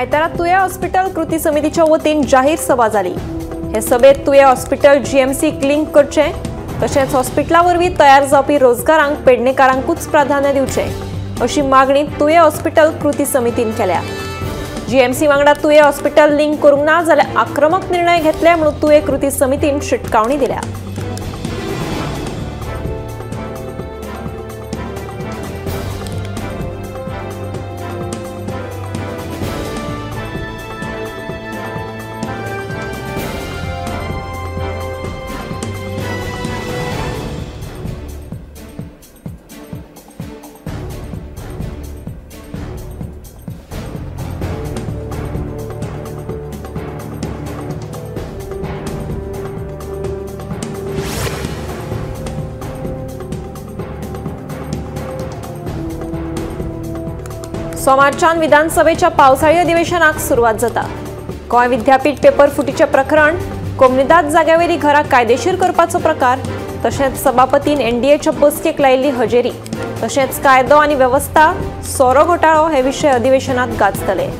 आयतारा तुया हॉस्पिटल कृती समितीच्या वतीन जाहीर सभा जाली। हे सभेत तुया हॉस्पिटल जीएमसीक लिंक करचें तशेंच हॉस्पिटला वरवीं तयार जावपी रोजगारांक पेडणेकारांकूच प्राधान्य दिवचें अशी मागणी तुया हॉस्पिटल कृती समितीन केल्या। जीएमसी वांगडा तुया हॉस्पिटल लिंक करूंक ना जाल्यार आक्रमक निर्णय घेतले म्हणून तुये कृती समितीन शिटकावणी दिल्या। सोमारच्यान विधानसभेच्या पावसाळी अधिवेशनाक सुरवात जाता। गोंय विद्यापीठ पेपर फुटीचें प्रकरण, कोमुनिदाद जाग्यावेली घरां कायदेशीर करपाचो प्रकार, तशेंच सभापतीन एनडीएच्या बसकेक लायिल्ली हजेरी, तशेंच कायदो आनी वेवस्था, सोरो घोटाळो हे विशय अधिवेशनात गाजतले।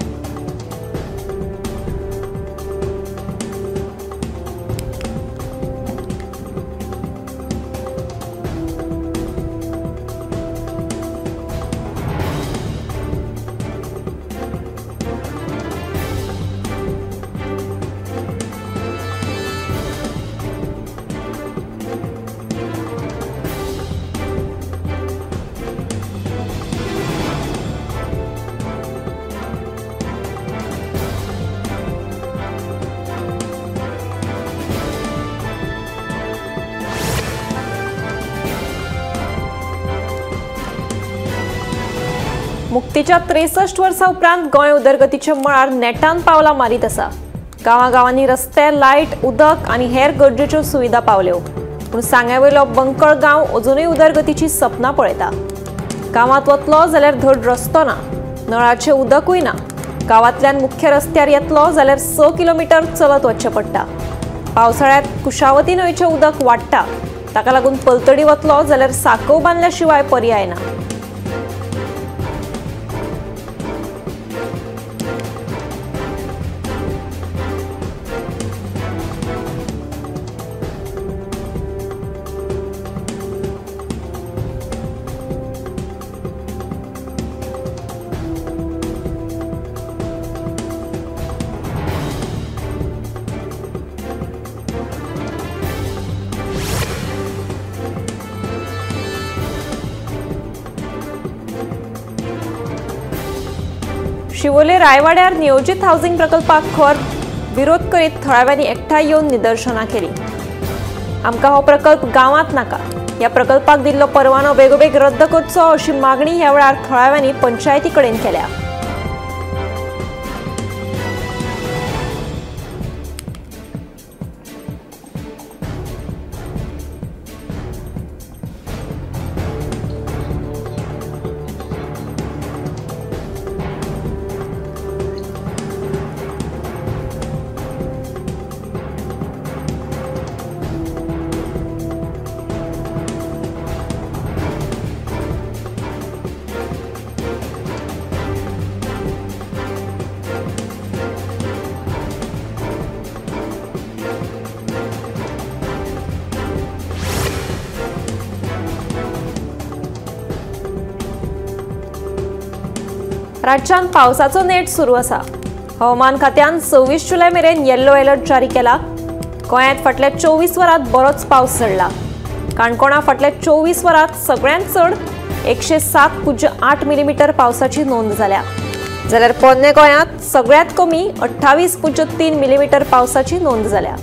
मुक्तीच्या 63 वर्सां उपरांत गोंय उदरगतीच्या मळार नेटान पावलां मारीत आसा। गांवागांवांनी रस्ते, लायट, उदक आनी हेर गरजेच्यो सुविधा पावल्यो, पूण सांग्यावयलो बंकळ गांव अजुनूय उदरगतीची सपनां पळयता। गांवांत वतलो जाल्यार धड रस्तो ना, नळाचें उदकूय ना। गांवांतल्यान मुख्य रस्त्यार येतलो जाल्यार 6 किलोमिटर चलत वचचें पडटा। पावसाळ्यांत कुशावती न्हंयचें उदक वाडटा, ताका लागून पलतडी वतलो जाल्यार साकव बांदल्या शिवाय पर्याय ना। शिवोले रायवाड्यार नियोजित हाऊसिंग प्रकल्पाक खर विरोध करीत थळाव्यांनी एकठांय येवन निदर्शनां केली। आमकां हो प्रकल्प गांवांत नाका, ह्या प्रकल्पाक दिल्लो परवानो बेगोबेग रद्द करचो अशी मागणी ह्या वेळार थळाव्यांनी पंचायती कडेन केल्या। राज्यांत पावसाचो नेट सुरू आसा। हवामान खात्यान 26 जुलय मेरेन येल्लो अलर्ट जारी केला। गोंयांत फाटल्या 24 वरांत बरोच पावस झडला। काणकोणा फाटल्या 24 वरांत सगळ्यांत चड 107.8 मिलीमीटर पावसाची नोंद जाल्या, जाल्यार पोरणे गोंयांत सगळ्यांत कमी 28.3 मिलीमीटर पावसाची नोंद जाल्या।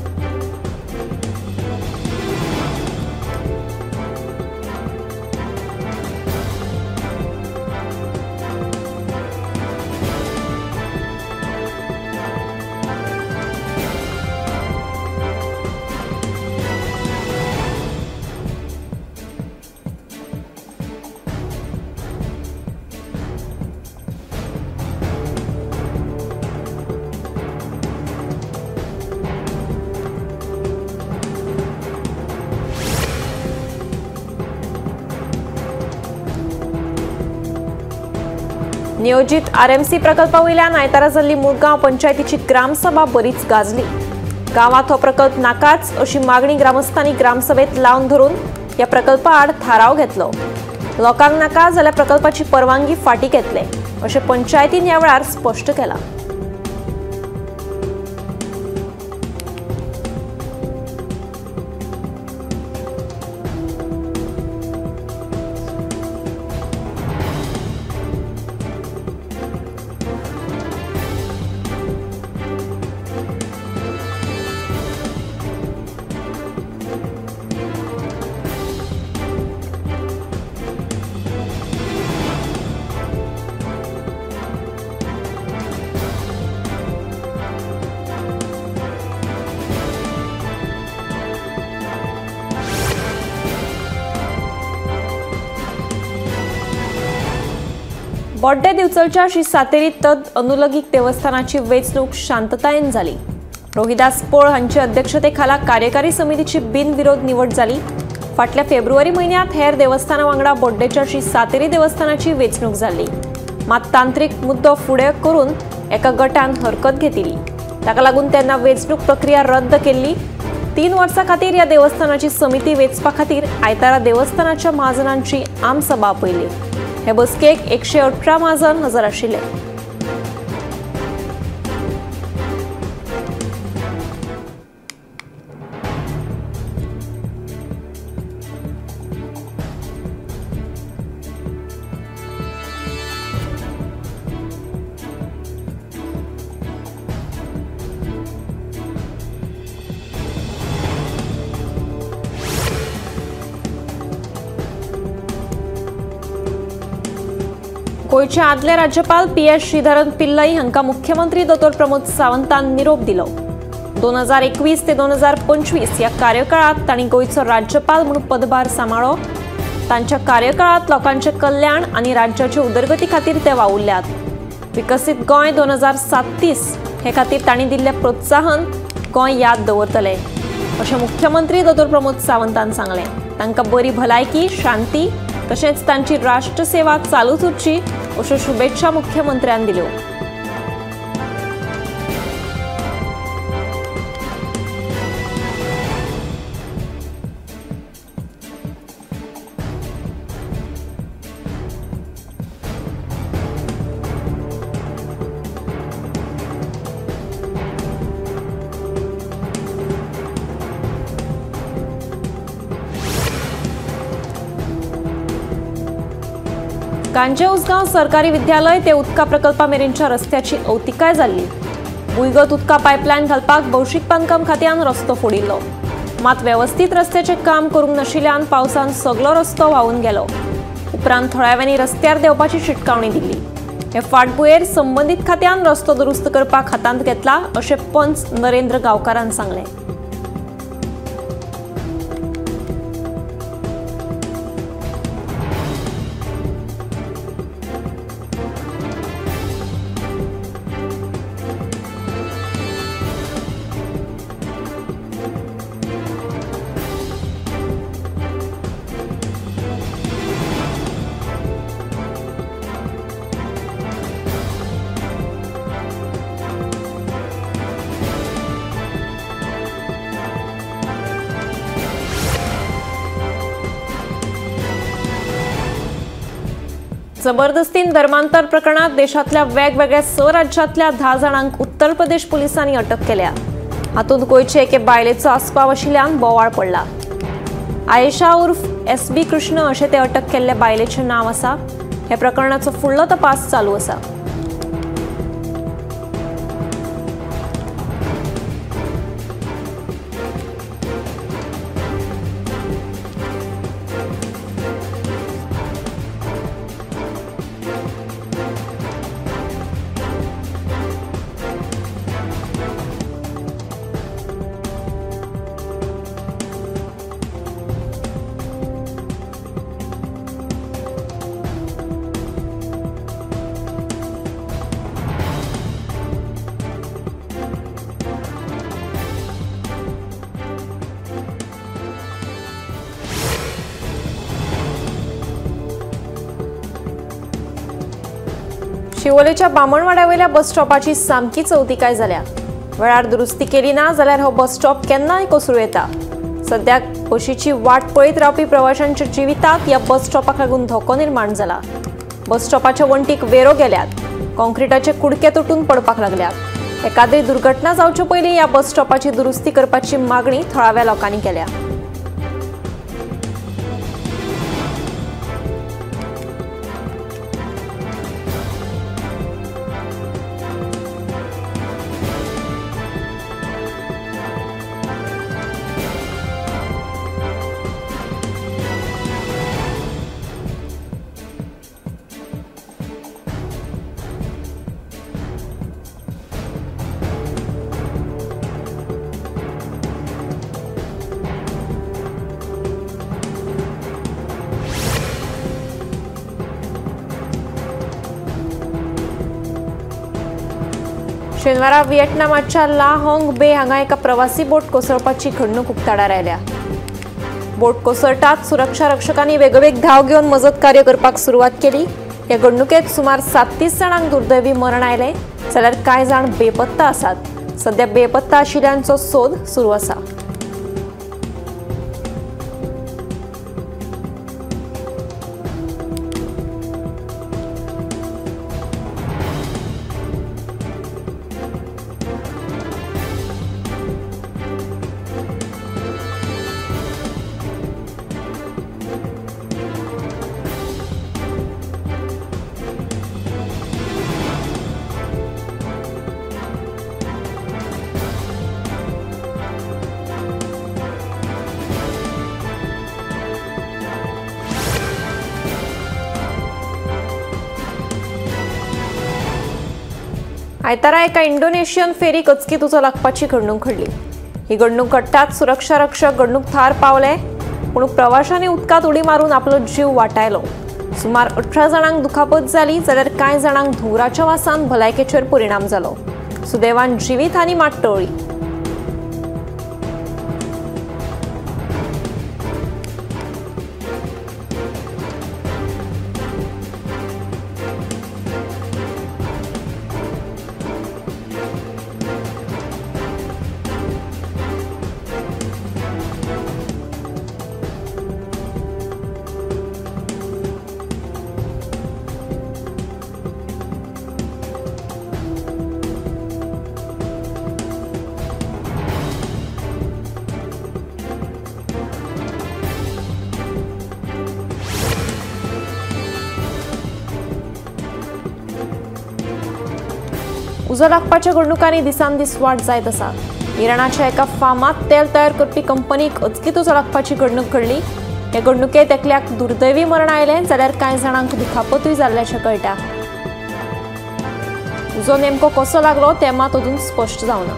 नियोजित आरएमसी प्रकल्पा वयल्यान आयतारा जाल्ली मुरगांव पंचायतीची ग्रामसभा बरीच गाजली। गांवांत हो प्रकल्प नाकाच अशी मागणी ग्रामस्थांनी ग्रामसभेत लावन धरून ह्या प्रकल्पा आड थाराव घेतलो। लोकांक नाका जाल्यार प्रकल्पाची परवानगी फाटीं घेतले अशें पंचायतीन ह्या वेळार स्पश्ट केलां। बोड्डे दिवचलच्या श्री सातेरी तद अनुलगीक देवस्थानाची वेंचणूक शांततायेन जाली। रोहिदास पोळ हांचे अध्यक्षतेखाला कार्यकारी समितीची बिनविरोध निवड जाली। फाटल्या फेब्रुवारी म्हयन्यांत हेर देवस्थाना वांगडा बोड्डेच्या श्री सातेरी देवस्थानाची वेंचणूक जाल्ली। मात तांत्रिक मुद्दो फुडें करून एका गटान हरकत घेतिल्ली। ताका लागून तेन्ना वेंचणूक प्रक्रिया रद्द केल्ली। 3 वर्सां खातीर ह्या देवस्थानाची समिती वेंचपा खातीर आयतारा देवस्थानाच्या म्हाजनांची आमसभा आपयली। हे बसकेक 118 म्हाजन हजर आशिल्ले। गोंयचे आदले राज्यपाल पी.एस. श्रीधरन पिल्लई हांकां मुख्यमंत्री दोतोर प्रमोद सावंतान निरोप दिलो। 2021 ते 2025 ह्या कार्यकाळांत तांणी गोंयचो राज्यपाल म्हूण पदभार सांबाळ्ळो। तांच्या कार्यकाळांत लोकांचें कल्याण आनी राज्याचे उदरगती खातीर ते वावुरल्यात। विकसीत गोंय 2037 हे खातीर तांणी दिल्लें प्रोत्साहन गोंय याद दवरतले अशें मुख्यमंत्री दोतोर प्रमोद सावंतान सांगलें। तांकां बरी भलायकी, शांती तशेंच तांची राष्ट्रसेवा चालूच उरची अश्यो शुभेच्छा मुख्यमंत्र्यान दिल्यो। गांजे उसगांव सरकारी विद्यालय ते उदका प्रकल्पा मेरेनच्या रस्त्याची अवतिकाय जाल्ली। भुंयगत उदका पायपलायन घालपाक भौशीक बांदकाम खात्यान रस्तो फोडिल्लो। मात वेवस्थीत रस्त्याचें काम करूंक नाशिल्ल्यान पावसान सगलो रस्तो व्हांवून गेलो। उपरांत थळाव्यांनी रस्त्यार देंवपाची शिटकावणी दिल्ली। हे फाटभुंयेर संबंदीत खात्यान रस्तो दुरुस्त करपाक हातांत घेतला अशें पंच नरेंद्र गांवकारान सांगलें। जबरदस्तीन धर्मांतर प्रकरणात देशातल्या वेगवेगळ्या 6 राज्यांतल्या 10 जाणांक उत्तर प्रदेश पोलिसांनी अटक केल्या। हातूंत गोंयचे एके बायलेचो आस्पाव आशिल्ल्यान बोवाळ पडला। आयेशा उर्फ एस बी कृष्ण अशें ते अटक केल्ले बायलेचें नांव आसा। हे प्रकरणाचो फुडलो तपास चालू आसा। शिवोलेच्या बामणवाड्यावेल्या बस स्टॉपाची सामकी चवतिकाय जाल्या. वेळार दुरुस्ती केली ना जाल्यार हो बस स्टॉप केन्नाय कोसळूं येता. सद्याक बशीची वाट पळयत रावपी प्रवाशांच्या जिविताक ह्या बस स्टॉपाक लागून धोको निर्माण जाला. बस स्टॉपाच्या वण्टीक वेरो गेल्यात, कॉन्क्रिटाचे कुडके तुटून पडपाक लागल्यात. एकाद्री दुर्घटना जावचे पयलीं ह्या बस स्टॉपाची दुरुस्ती करपाची मागणी थळाव्या लोकांनी केल्या. शेनवारा व्हिएतनामाच्या ला हाँग बे हांगा एका प्रवासी बोट कोसळपाची घडणूक उक्ताडार आयल्या. बोट कोसळटात सुरक्षा रक्षकांनी वेगोवेग धांव घेवन मजत कार्य करपाक सुरवात केली. ह्या घडणुकेत सुमार 37 जाणांक दुर्दैवी मरण आयलें जाल्यार कांय जाण बेपत्ता आसात. सध्या बेपत्ता आशिल्ल्यांचो सोद सुरू आसा. आयतारा एका इंडोनेशियन फेरीक अचकीत उजो लागपाची घडणूक घडली. ही घडणूक घडटात सुरक्षा रक्षक घडणूक थार पावले, पूण प्रवाशांनी उदकांत उडी मारून आपलो जीव वाटायलो. सुमार 18 जाणांक दुखापत जाली जाल्यार कांय जाणांक धुंवराच्या वासान भलायकेचेर परिणाम जालो. सुदैवान जिवीत हानी मात टळ्ळी. उजो लागपाच्या घडणुकांनी दिसान दीस वाड जायत आसा. इराणाच्या एका फार्मांत तेल तयार करपी कंपनीक अचकीत उजो लागपाची घडणूक घडली. हे घडणुकेंत एकल्याक दुर्दैवी मरण आयलें जाल्यार कांय जाणांक दुखापतूय जाल्ल्याचें कळटा. उजो नेमको कसो लागलो तें मात अजून स्पश्ट जावना.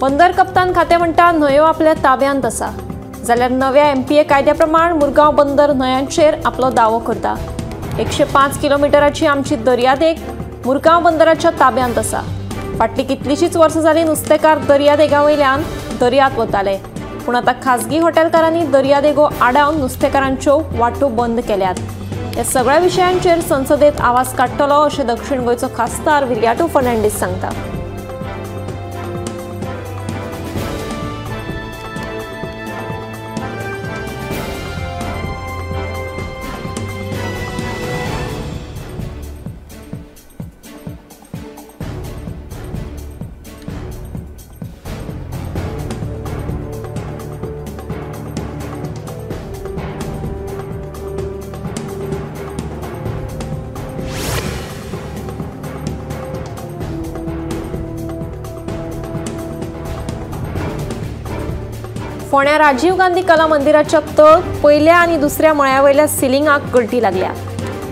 बंदर कप्तान खातें म्हणटा न्हंयो आपल्या ताब्यांत आसा, जाल्यार नव्या एमपीए कायद्या प्रमाण मुरगांव बंदर न्हंयांचेर आपलो दावो करता. 105 किलोमिटराची आमची दर्यादेग मुरगांव बंदराच्या ताब्यांत आसा. फाटलीं कितलींशींच वर्सां जालीं नुस्तेकार दर्यादेगा वयल्यान दर्यांत वताले, पूण आतां खाजगी हॉटेलकारांनी दर्यादेगो आडावन नुस्तेकारांच्यो वाटो बंद केल्यात. ह्या सगळ्या विशयांचेर संसदेत आवाज काडटलो अशें दक्षिण गोंयचो खासदार विरियाटो फर्नांडीस सांगता. फोंड्या राजीव गांधी कला मंदिराच्या तळ पयल्या आनी दुसऱ्या मळ्या वयल्या सिलिंगाक गळटी लागल्या.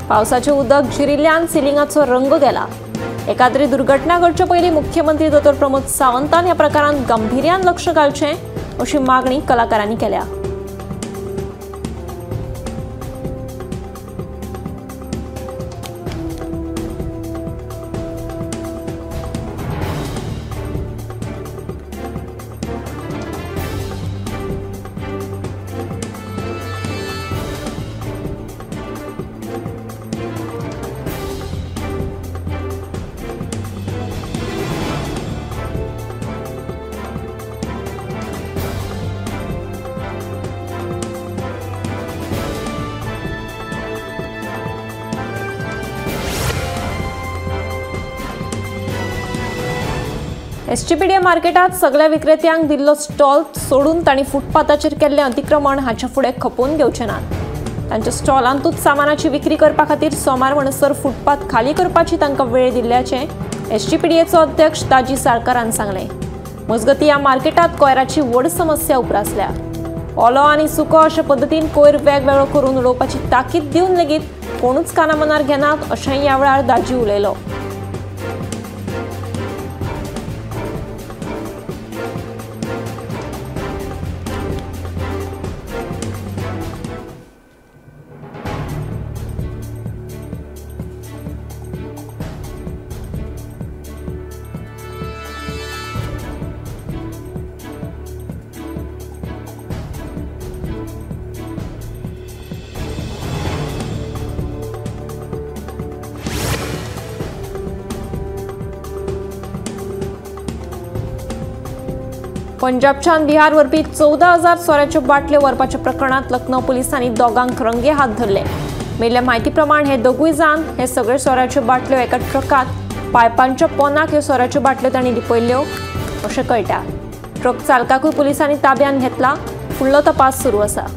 पावसाचें उदक झिरिल्ल्यान सिलिंगाचो रंग गेला. एकाद्री दुर्घटना घडचे पयलीं मुख्यमंत्री दोतोर प्रमोद सावंतान ह्या प्रकारांत गंभीर्यान लक्ष घालचें अशी मागणी कलाकारांनी केल्या. एसजीपीडीए मार्केटात सगळ्या विक्रेत्यांक दिल्लो स्टॉल सोडून तांणी फुटपाथाचेर केल्लें अतिक्रमण हाच्या फुडें खपोवन घेवचे नात. तांच्या स्टॉलांतूच सामानाची विक्री करपा खातीर सोमार म्हणसर फुटपाथ खाली करपाची तांकां वेळ दिल्ल्याचें एसजीपीडीएचो अध्यक्ष दाजी साळकारान सांगलें. मजगतीं ह्या मार्केटात कोयराची व्हड समस्या उप्रासल्या. ओलो आनी सुको अशे पद्दतीन कोयर वेगवेगळो करून उडोवपाची ताकीद दिवन लेगीत कोणूच कानामनार घेनात अशेंय ह्या वेळार दाजी उलयलो. पंजाबच्यान बिहार व्हरपी 14,000 सोऱ्याच्यो बाटल्यो व्हरपाच्या प्रकरणात लखनौ पुलिसांनी दोगांक रंगे हात धरले. मेळिल्ल्या म्हायती प्रमाण हे दोगूय जाण हे सगळे सोऱ्याच्यो बाटल्यो एका ट्रकात पायपांच्या पोनाक ह्यो सोऱ्याच्यो बाटल्यो तांणी लिपयल्ल्यो अशें कळटा. ट्रक चालकाकूय पुलिसांनी ताब्यांत घेतला. फुडलो तपास सुरू आसा.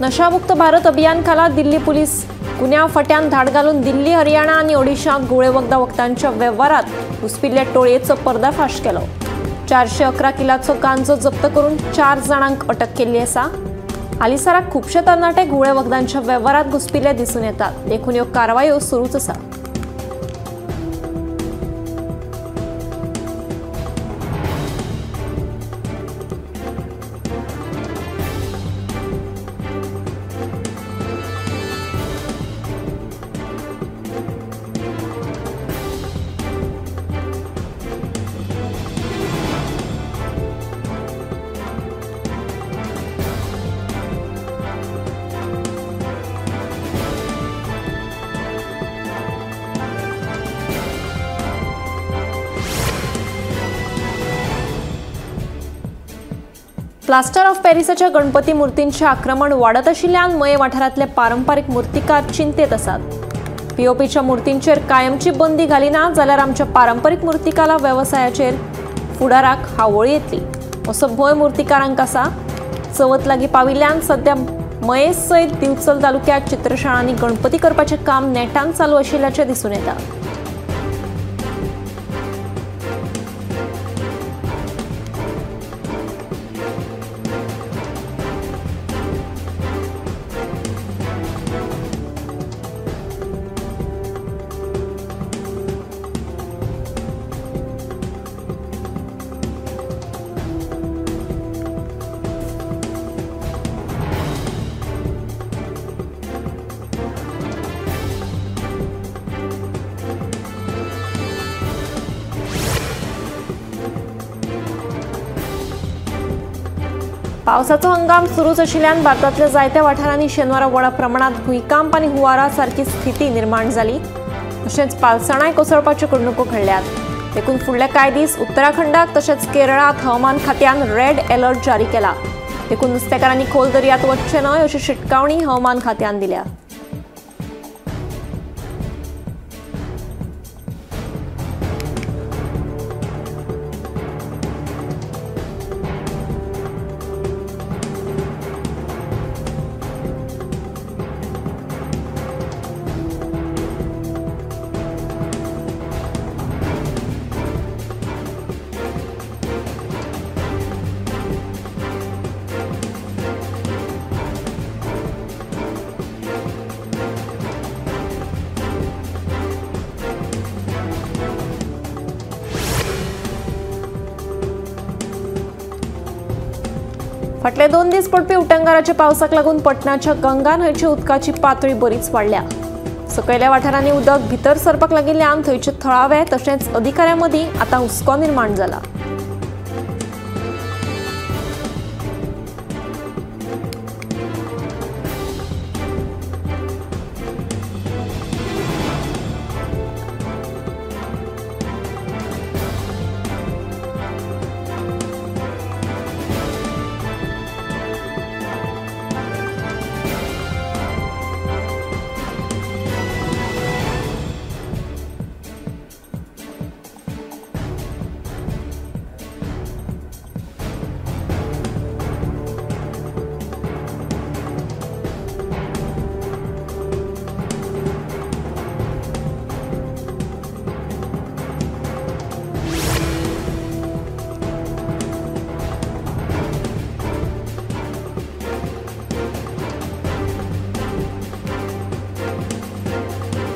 नशामुक्त भारत अभियान खाला दिल्ली पुलीस गुन्यांव फाट्यान धाड घालून दिल्ली, हरियाणा आनी ओडिशांत घुंवळे वखदां वखदांच्या वेव्हारात घुसपिल्ल्या टोळयेचो पर्दाफाश केलो. 411 किलाचो गांजो जप्त करून 4 जाणांक अटक केल्ली आसा. हालींसराक खुबशे तरणाटे घुंवळे वखदांच्या वेव्हारात घुसपिल्ले दिसून येतात, देखून ह्यो कारवायो सुरूच आसा. प्लास्टर ऑफ पॅरिसाच्या गणपती मूर्तींचे आक्रमण वाडत आशिल्ल्यान मये वाठारांतले पारंपारीक मूर्तिकार चिंतेत आसात. पीओपीच्या मूर्तींचेर कायमची बंदी घाली ना जाल्यार आमच्या पारंपारीक मूर्तिकाला वेवसायाचेर फुडाराक हावळ येतली असो भंय मूर्तिकारांक आसा. चवथ लागीं पाविल्ल्यान सद्या मये सयत दिवचल तालुक्यात चित्रशाळांनी गणपती करपाचें काम नेटान चालू आशिल्ल्याचें दिसून येता. पावसाचो हंगाम सुरूच आशिल्ल्यान भारतांतल्या जायत्या वाठारांनी शेनवारा व्हडा प्रमाणात भुंयकांप आनी हुंवारा सारकी स्थिती निर्माण जाली. तशेंच पालसणांय कोसळपाच्यो घडणुको घडल्यात. देखून फुडले कांय दीस उत्तराखंडाक तशेंच केरळांत हवामान खात्यान रेड अलर्ट जारी केला. देखून नुस्तेकारांनी खोल दर्यांत वचचें न्हय अशी शिटकावणी हवामान खात्यान दिल्या. फाटले 2 दीस पडपी उटंगाराच्या पावसाक लागून पटनाच्या गंगा न्हंयच्या उदकाची पातळी बरीच वाडल्या. सकयल्या वाठारांनी उदक भितर सरपाक लागिल्ल्यान थंयचे थळावे तशेंच अधिकाऱ्यां मदीं आतां हुस्को निर्माण जाला.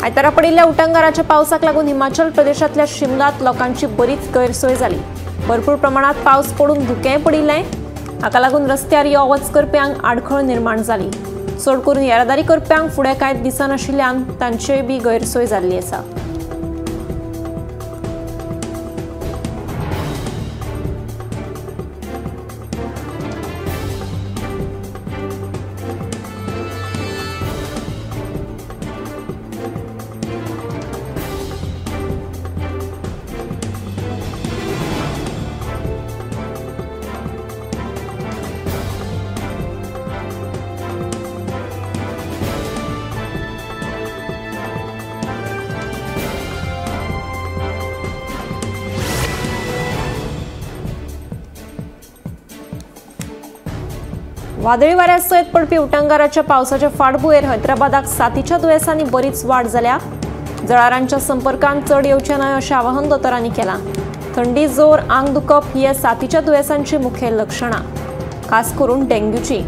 आयतारा पडिल्ल्या उटंगाराच्या पावसाक लागून हिमाचल प्रदेशांतल्या शिमलांत लोकांची बरीच गैरसोय जाली. भरपूर प्रमाणात पावस पडून धुकेंय पडिल्लें. हाका लागून रस्त्यार यो वच करप्यांक आडखळ निर्माण जाली. चड करून येरादारी करप्यांक फुडें कांय दिसनाशिल्ल्यान तांचीय बी गैरसोय जाल्ली आसा. वादळी वाऱ्यासयत पडपी उटंगाराच्या पावसाच्या फाटभुंयेर हैदराबादाक साथीच्या दुयेंसांनी बरीच वाड जाल्या. जळारांच्या संपर्कांत चड येवचें न्हय अशें आवाहन दोतोरांनी केलां. थंडी, जोर, आंग दुखप ही साथीच्या दुयेंसांची मुखेल लक्षणां, खास करून डेंग्यूची.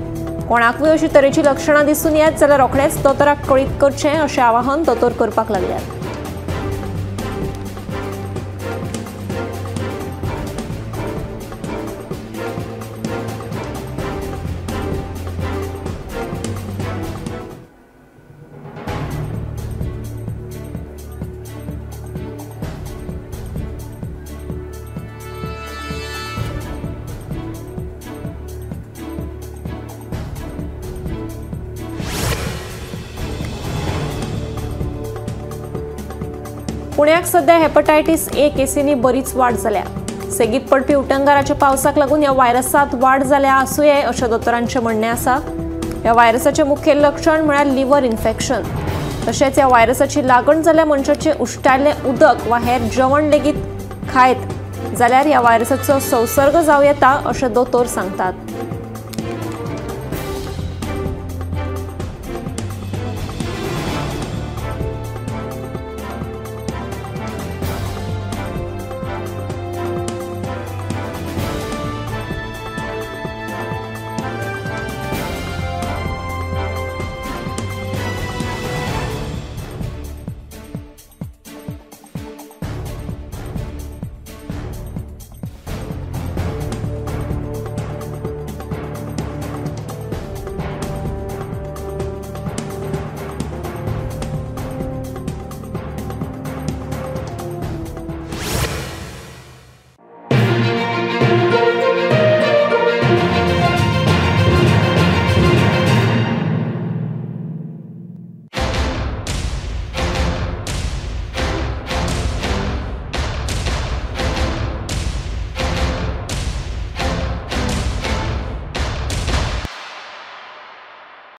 कोणाकूय अशी तरेची लक्षणां दिसून येत जाल्यार रोखडेंच दोतोराक कळीत करचें अशें आवाहन दोतोर करपाक लागल्यात. पुण्याक सध्या हेपटायटीस ए केसींनी बरीच वाड जाल्या. सेगीत पडपी उटंगाराच्या पावसाक लागून ह्या व्हायरसांत वाड जाल्या आसुये अशें दोतोरांचें म्हणणें आसा. ह्या व्हायरसाचें मुखेल लक्षण म्हळ्यार लिव्हर इन्फेक्शन. तशेंच ह्या व्हायरसाची लागण जाल्ल्या मनशाचें उश्टायल्लें उदक वा हेर जेवण लेगीत खायत जाल्यार ह्या व्हायरसाचो संसर्ग जावं येता अशें दोतोर सांगतात.